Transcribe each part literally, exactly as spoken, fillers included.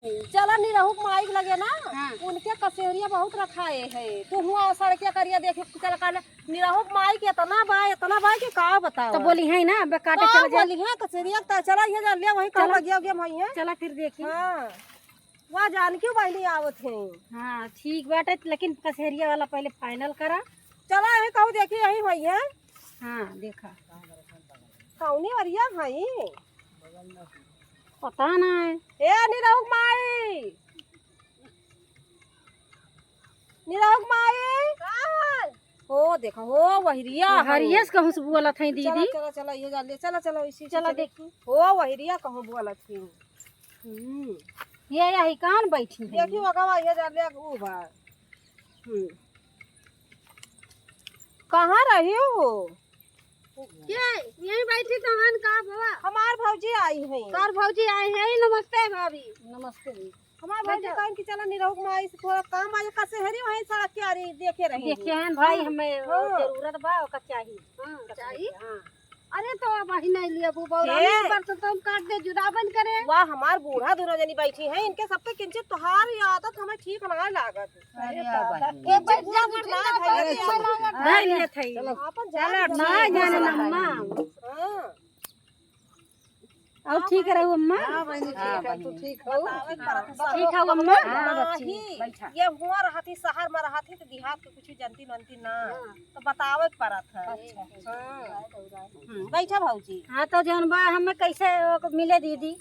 चला निरहू के माई के लगे ना, हाँ। उनके कचेहरिया बहुत रखाए है। तू हुआ सड़किया करिया देखे, चला काले निरहू के माई के इतना बा, इतना बा कि का बताओ। तो बोली है ना, अब काटे का चला जा। बोली है, कचेहरिया त चला, ये जा ले, वही कहूँ चला। लगिया उगिया माई है। चला फिर देखी। हाँ। वाह, जानकी बहिनी आवत है। हाँ, ठीक बाटे, लेकिन कचेहरिया वाला पहले final करा। चला, यही कहूँ देखी, यही होई है। हाँ, देखा। कौनी वरिया भाई? पता ना है। ए, निरहुक माई। निरहुक माई। का? हो, देखा, हो, वहिरिया है। हरियस कहूँ से बोलत है, चला, दीदी। चला, चला, ये जा ले, चला, चला, इसी से चला चली। देखी। हो, वहिरिया कहूँ बोलत है। हम्म। ये यही कान बैठी है। देखी, ओकवा ये जा ले, ऊ बा। हम्म। कहाँ रही हो? के? यहीं बैठी तो हन का बवा? हमार भौजी आई है। तोर भौजी आई है, नमस्ते भाभी। नमस्ते जी। हमार भौजी बैठो। कहन कि चला निरहुक माई से थोड़ा काम बा, कचेहरी वहीं सड़क के आरी देखे रही। देखे हैं भाई, हाँ। हमें हाँ। जरूरत बा, ओका चाही। हाँ, कचेहरी, चाही। हाँ। अरे तो अब वही नहीं लिया, वो बौरा के? नहीं, पर तो तुम काट दे, जुदा बन करे। वाह, हमार बूढ़ा दोनों जनी बैठी हैं, इनके सबके किंचित तोहार ये आदत हमें ठीक ना लागत। अरे अरे दादा, बहिनी। किंचित बूढ़ा बूढ़ा अरे ना चल, भाई। अरे चल। नहीं लेत है। चलो। आपन चलो, जान ना जाने ना अम्मा। हाँ। और ठीक रहू अम्मा? हाँ बहिनी, ठीक है, तू ठीक हो? बतावे के परत है। ठीक है अम्मा? हाँ, बच्ची, नहीं, बैठा। ये हुआ रहत ही, शहर में रहत ही, तो देहात के कुछ जनती ननती ना, हाँ। तो बतावे के परत है। अच्छा। हाँ। हम्म, बैठा भौजी। हाँ, तो जौन बा, हमें कैसे ओको मिले दीदी?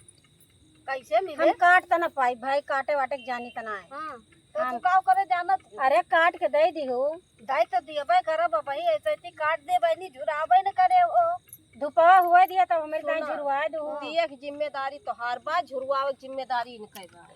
कैसे मिले? हम काट त ना पाई भाई, काटे वाटे के जानी त ना है। हाँ, तो हम तू का करे जानत है? अरे, काट के दे दिहो। दे तो दियबे करब भाई, ऐसे ती काट दे बहनी, झुराबे न करे हो। धुपवा हुआ दिया तब हमारे दाई सुना, झुरवा दो। दिए की जिम्मेदारी तोहार बा, झुरवावे की जिम्मेदारी इनके बा।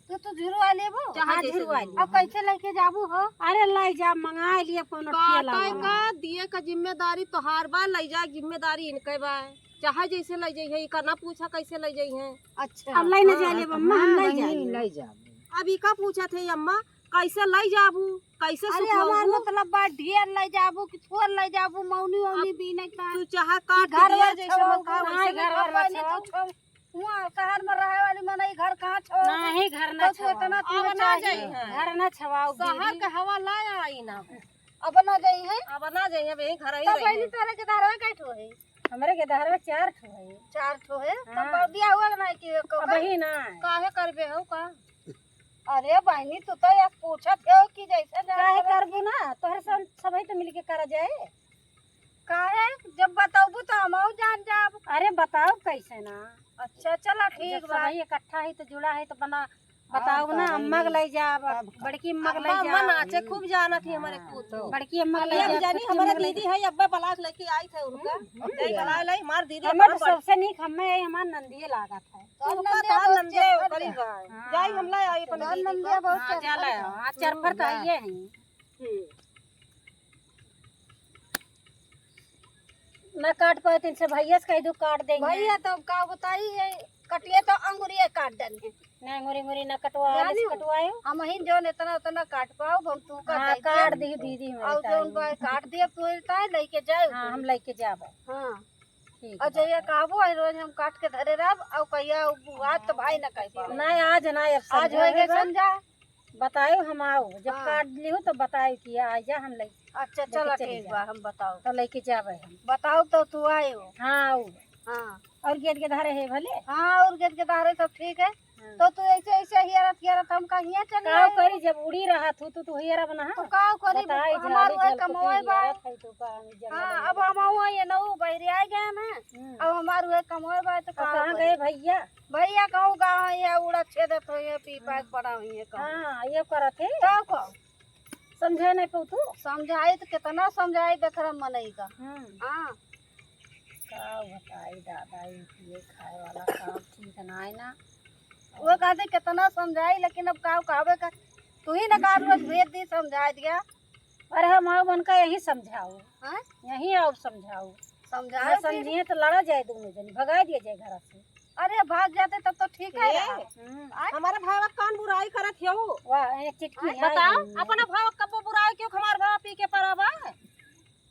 तो तू झुरवा लेबो? चाहे हाँ, जैसे झुरवा झुरवा। ले। अब कैसे लेके जाबू हो? अरे ले जा, मंगा लिए कोनो काटे ठेला वाला। का, दिए का जिम्मेदारी तोहार बा, ले जाए जिम्मेदारी इनके बा। चाहे जैसे ले जाइए, इका ना पूछा कैसे ले जाइए। अच्छा। अब ले ना हाँ, जा ले हाँ, अम्मा, हम हाँ, ले बहिनी, जाए। ले जा। अब इका पूछत है अम्मा, कैसे ले जाबू, कैसे अरे सुखवाबू? हमार मतलब बा ढेर ले जाबू कि थोर ले जाबू, मौनी वौनी अब बीने का। तू चाहे काट घर दिया वर जैसे छवाऊ मन कहा ना, वैसे घर वर छवाऊ। हुआ शहर में रहे वाली मनई घर कहाँ छवाओ? नहीं, घर ना तो तू छवाओ। इतना अब ना चाहिए। जाई हैं। घर ना छवाओ, शहर दीदी। के हवा लाया आई ना। अब ना जाई हैं? अब ना जाई हैं, यही घर ही तो रही बहनी हैं। तोरे के धारवा कै ठो है? हमरे के धारवा चार ठो है। चार ठो है? हाँ। तो बिया हुआ ना कि एको अब का? ही ना। काहे करबे हो का? अरे बहनी, तू तो एक पूछत हो कि जैसे जान काहे करबे। करबू ना, तोहरे सब, सबही तो मिलके करा जाए। काहे? जब बतौबू तो हमहू जान जाब। अरे बताओ कैसे ना। अच्छा, चला ठीक जब बा। सबही इकट्ठा है तो जुड़ा है तो बना, बताओ हाँ, ना, तो अम्मा के वही। ले जाब, तब का। बड़की अम्मा के ले अम्मा, अम्मा जाब। नाचे खूब जानत ही हमारे हाँ, पूत। तो बड़की अम्मा के ले अम्मा जाब, जानी छोटकी हमारे अम्मा के ले दीदी है, अब्बे बलाक लेके आई थे उनका। हम्म, हम्म। जाई बला लाई, हमार दीदी हमें हमार तो बड़- सबसे नीक हमें यही हमार नंदिये लागत है। तो उनका नंदिया तो बहुत नंदिया चरफर ओकरी है। बा। हाँ। जाई हम ला आई अपन तो दीदी नंदिया का। बहुत हाँ, चरफर चला, है। हाँ, चरफर तो हाँ। आइए हैं। हम्म। ना काट पाए, तो इनसे भैया से कह दो, काट देंगे। भैया, तो अब का बताई, ये कटिए तो अंगुरिये काट डली है। ना, अंगुरी, अंगुरी ना कटवाओ, जानी से हो? कटवाए हो? हम ही जौन इतना, उतना काट पाओ, हम तू का हाँ, दे काट दिया। दी दीदी हमारी और ताई। जौन बा, काट दिया, तू ताई लेके जाए हाँ, तू। हम लेके जाबो। हाँ। ठीक और बा। जहिया कहबो, आई रोज हम काट के धरे रहब, और कहिया उ बुआत तो भाई ना कह पाओ। ना, आज ना, अब आज संझा होए के होगा। संझा। बतायो हम आओ, जब हाँ। काट लियो तो बतायो कि आ जा, हम ले अच्छा, लेके चला चली ठीक जा। बा, हम बताओ। तो लेके जाबे हम। बताओ तो तू आयो। हाँ, आओ। हाँ। और गेट के धारे है भले? हाँ, और गेट के धारे सब ठीक है। हाँ। तो तू ऐसे, ऐसे हियरत, हियरत हम कहिया चली का आई? करी, जब उड़ी रहा तू, तू, तू हियरा बना, तो हाँ? का करी, बताई, हमार झाली उहे झलकुटी कमवे बा। हियरत है तू का, हम जंगल हाँ, में अब रहत हम है। हुआ ये नऊ बहरी आ गया ना। हम्म। अब हमार उहे कमवे बा, तो तो का कहाँ करी? गए भैया? भैया कहूँ गाँव है, उड़ा छेदत हो, ये पी पाए हम्म। पड़ा हुई है कहूँ। हाँ, ये करत है। तो को? समझा नहीं पाऊ तू? समझाई तो कितना समझाई बेखरा मनई का। हम्म। हाँ। का बताई दादा, ई पिए खाए वाला काम ठीक ना है ना। वो कहते कितना समझाई, लेकिन अब का कहबे का, तू ही ना का रोज भेज दी, समझा दिया। अरे हम आओ उनका यही समझाओ। हाँ? यही आओ समझाओ। समझाओ ना फिर। समझिए तो लड़ा जाए दोनों जन, भगा दिया जाए घर से। अरे भाग जाते तब तो ठीक है ए, रहा। हम्म। हमारे भाई का कौन बुराई करत हो? वाह, ये चिटकी है बताओ, ये। अपना भाई का कब बुराई क्यों, हमार भाई पी के पड़ा बा?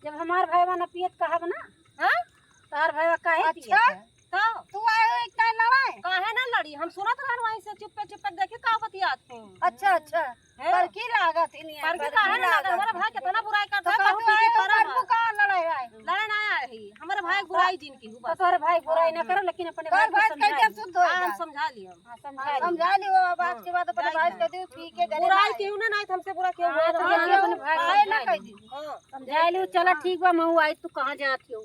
जब हमार भाई ना पियत कहब ना, हाँ? तार भाई काहे अच्छा? पियत है? तो? तू आए हो एक टाइम लड़ाए? काहे ना लड़ी? हम सुनत रहन वहीं से चुप्पे चुप्पे, देखी का बतियात हो। अच्छा, अच्छा। हैं? पर की लागत ही नहीं है, पर की पर काहे की ना लागत? लागत? हमारे भाई कितना बुराई करता तो है, कहत कहूँ हो, पीछे "आए हो, पड़ा मरबू है।" का लड़ाए आए? लड़ाए ना आए ही। हमारे भाई हाँ। बुराई जिन की, तो बस। तोहरे भाई बुराई ना हाँ। करे, लेकिन अपने तोहरे भाई से भाई समझा कैसे ली। शुद्ध हो हाँ, हम जाए? समझा ली हम। हाँ, समझा हाँ, ली। समझा ली हो, अब आज हाँ, के बाद अपने जाए भाई ली। से कह दियो, ठीक है, घरे बुराई ना आए। केहू ना, ना, हमसे बुरा केहू हाँ, ना, तो ना, जाए ना, अपने भाई आए ना समझा कह ली। दी। हाँ। समझा ली, चला हाँ। ठीक बा, महू आई, तू कहाँ जात हो?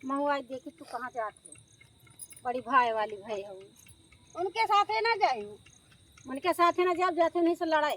महू आई, देखी तू कहाँ जात हो? बड़ी भाई वाली भाई हो। उनके साथे ना जाए। उनके साथे ना जाब, जाते नहीं से लड़ाई।